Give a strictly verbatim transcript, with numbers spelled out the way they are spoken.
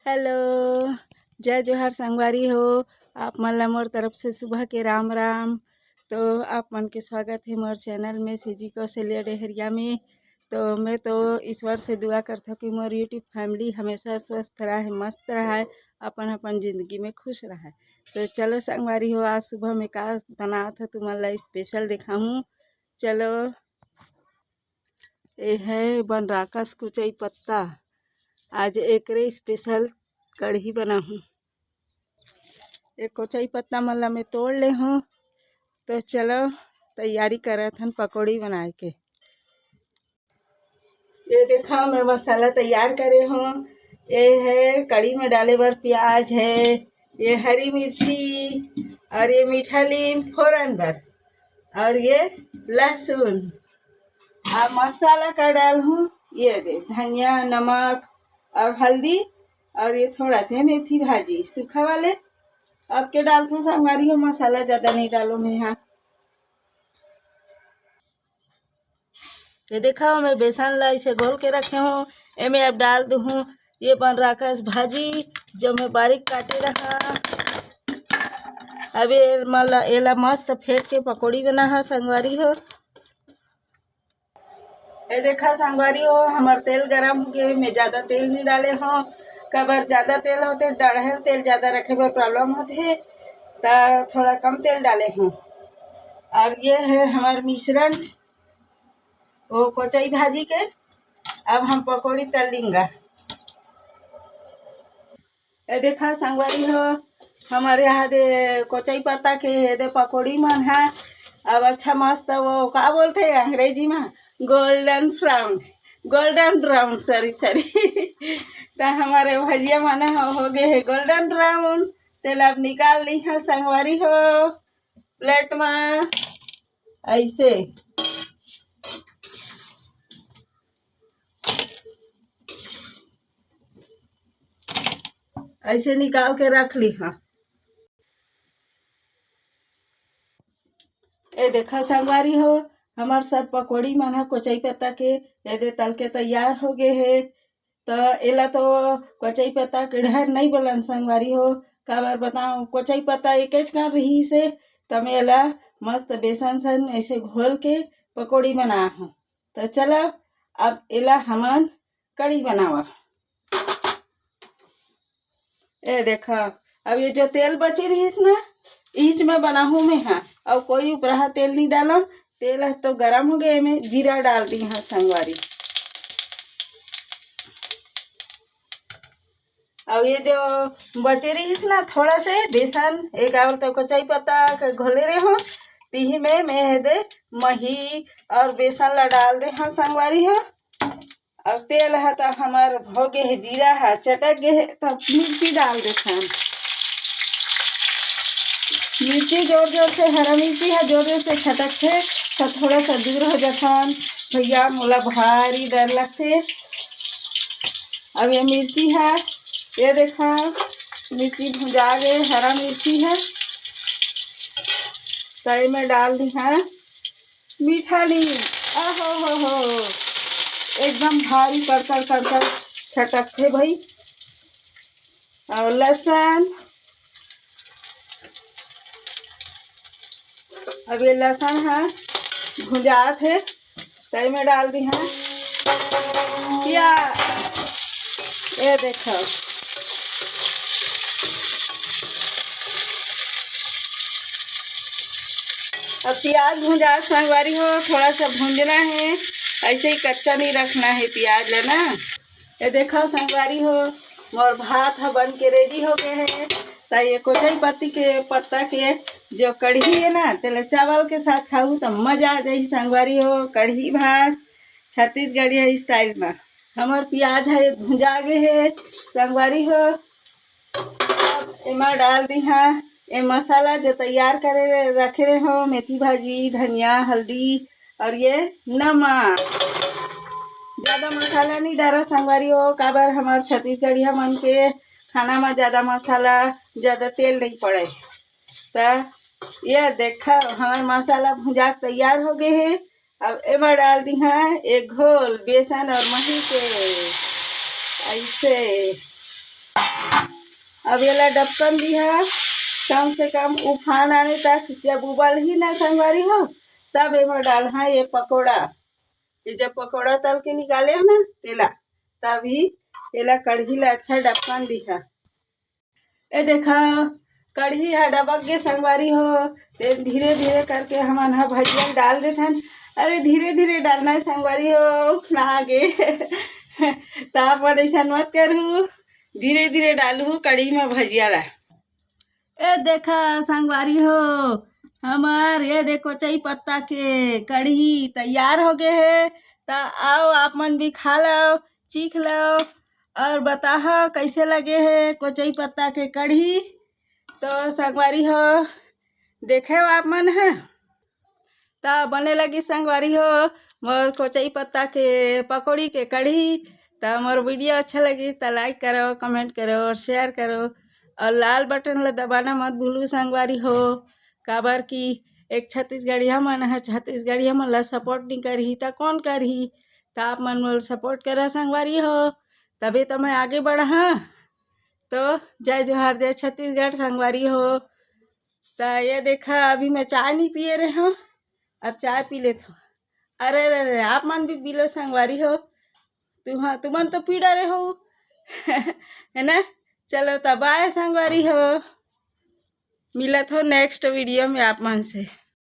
Hello, जय जोहार संगवारी हो। आप मन ला मोर तरफ से सुबह के राम राम। तो आप मन के स्वागत है मोर चैनल में, सीजी कौशल्या डेहरिया में। तो मैं तो ईश्वर से दुआ करथों कि मोर यूट्यूब फैमिली हमेशा स्वस्थ रहे, मस्त रहे, अपन अपन जिंदगी में खुश रहे। तो चलो संगवारी हो, आज सुबह में का बनात हो तुमन ला स्पेशल दिखाहूँ। चलो, ये है बनराकस कुचई पत्ता। आज एकरे स्पेशल कढ़ी बनाहूँ। ये कुचई पत्ता मन ला मैं तोड़ ले हूँ। तो चलो, तैयारी करत हन पकौड़ी बनाए के। ये देखा, मैं मसाला तैयार करे हूँ। ये है कढ़ी में डाले बर प्याज है, ये हरी मिर्ची और ये मीठा लीम फोरन बर और ये लहसुन। अब मसाला का डाल हूँ, ये दे धनिया, नमक और हल्दी और ये थोड़ा से मेथी भाजी सूखा वाले। अब के डालथों संगवारी हो, मसाला ज़्यादा नहीं डालो मैं यहाँ। ये देखा, मैं बेसन ला इसे घोल के रखे हूँ, एमे अब डाल दूँ ये बनराकस भाजी जो मैं बारीक काटे रहा। अब ये मला एला मस्त फेंट के पकौड़ी बना हा संगवारी हो। ये देखा संगवारी हो, हमार तेल गरम हो गए, मैं ज़्यादा तेल नहीं डाले हूँ। काबर ज़्यादा तेल होते, डढ़ेल तेल ज़्यादा रखे बर प्रॉब्लम होते, तो थोड़ा कम तेल डाले हूँ। और ये है हमार मिश्रण, वो कोचई भाजी के। अब हम पकौड़ी तल लेंगा। ये देखा संगवारी हो, हमारे यहाँ दे कोचई पत्ता के ये दे पकौड़ी मन है। अब अच्छा मस्त, वो का बोलते हैं अंग्रेजी में, golden brown, golden brown, sorry sorry. तो हमारे भजिया मन हो, हो गए है गोल्डन ब्राउन। तेल अब निकाल ली है संगवारी हो प्लेट में। ऐसे ऐसे निकाल के रख ली हाँ। ए देखा संगवारी हो, हमार सब पकौड़ी मन ह कोचई पत्ता के एदे तल के तैयार हो गए हे। तो एला तो कोचई पत्ता के ढेर नहीं बोलन संगवारी हो, काबर बताओ, कोचई पत्ता एकेच कन रहिस हे, त मैं एला मस्त बेसन सन ऐसे घोल के पकौड़ी बना हूँ। तो चलो, अब एला हमन कढ़ी बनावा। ए देखा, अब ये जो तेल बची रहिस ना, इच में बनाहूँ मैं हा, अउ कोई उपराहा तेल नहीं डालम। तेल ह तो गरम हो गए, मैं जीरा डाल दी हाँ संगवारी। अब ये जो बचे रहिस ना, थोड़ा से बेसन, एक आवल तो कोचई पत्ता के घोले रहे हो, तिही में मैं एदे मही और बेसन ला डाल दे हाँ संगवारी हो। अब तेल ह त हमर हो गे हे, जीरा ह चटक गे हे, तब मिर्ची डाल देथन। मिर्ची जोर जोर से, हरा मिर्ची ह जोर जोर से छटक थे, त थोड़ा सा दूर हो जाथन भैया, मोला भारी डर लगथे। अब ये मिर्ची ह, ये देखा, मिर्ची भुंजा गे, हरा मिर्ची ह, त एमे डाल दी हाँ मीठा नीम। आहो हो हो, एकदम भारी कड़कड़ कड़कड़ छटकथे भाई। और लहसुन, अब ये लहसुन है भुंजात है, तई में डाल दी है प्याज। ये देखो, अब प्याज भुंजा संगवारी हो, थोड़ा सा भूंजना है, ऐसे ही कच्चा नहीं रखना है प्याज ला ना। ये देखो संगवारी हो, मोर भात ह बन के रेडी हो गए है। त ये कोचई पत्ती के पत्ता के जो कढ़ी है ना, तेला चावल के साथ खाऊ त मजा आ जाई संगवारी हो। कढ़ी भात छत्तीसगढ़िया स्टाइल में। हमर प्याज है भुंजा गए है संगवारी हो। अब एमा डाल दी हाँ ये मसाला जो तैयार करे रहे, रखे रहे हो, मेथी भाजी, धनिया, हल्दी और ये नमक। ज़्यादा मसाला नहीं डाला संगवारी हो, काबर हमार छत्तीसगढ़िया मन के खाना में ज़्यादा मसाला, ज़्यादा तेल नहीं पड़े। त ये देखा, हमार मसाला भुंजा के तैयार हो गए है। अब एमा डाल दी हाँ एक घोल बेसन और मही के, ऐसे। अब एला डबकन दिहा, कम से कम उफान आने तक। जब उबलही ना संगवारी हो, तब एमा डालहा ये पकौड़ा। ये जब पकौड़ा तल के निकाले हो ना तेला, तभी एला कढ़ी ला अच्छा डबकन दिहा। ए देखा, कढ़ी ह डबक गे संगवारी हो। ते धीरे धीरे करके हमन ह भजिया ल डाल देथन। अरे धीरे धीरे डालना है संगवारी हो, उफना गे। त आप मन अइसन मत करहू, धीरे धीरे डालहू कढ़ी म भजिया ला। ए देखा संगवारी हो, हमर ये देखो कोचई पत्ता के कढ़ी तैयार हो गे हे। त आओ आप मन भी खा लो, चीख लो और बताहा कैसे लगे हे कोचई पत्ता के कढ़ी। तो संगवारी हो, देखे हो आप मन ह, त बने लगी संगवारी हो मोर कोचई पत्ता के पकौड़ी के कढ़ी। त मोर वीडियो अच्छा लगी त लाइक करो, कमेंट करो और शेयर करो और लाल बटन ला दबाना मत भूलू संगवारी हो, काबर कि एक छत्तीसगढ़िया मन ह छत्तीसगढ़िया मन ला सपोर्ट नहीं करही त कौन करही? त आप मन मोला सपोर्ट करा संगवारी हो, तबे तो मैं आगे बढ़हा। तो जय जोहार, जय छत्तीसगढ़ संगवारी हो। त ये देखा, अभी मैं चाय नहीं पिए रहे हूँ, अब चाय पी लेत हूँ। अरे रे रे, आप मन भी पी लो संगवारी हो। तुम, तुमन तो पी डरे हो। है ना? चलो त बाय संगवारी हो, मिलत हो नेक्स्ट वीडियो में आप मन से।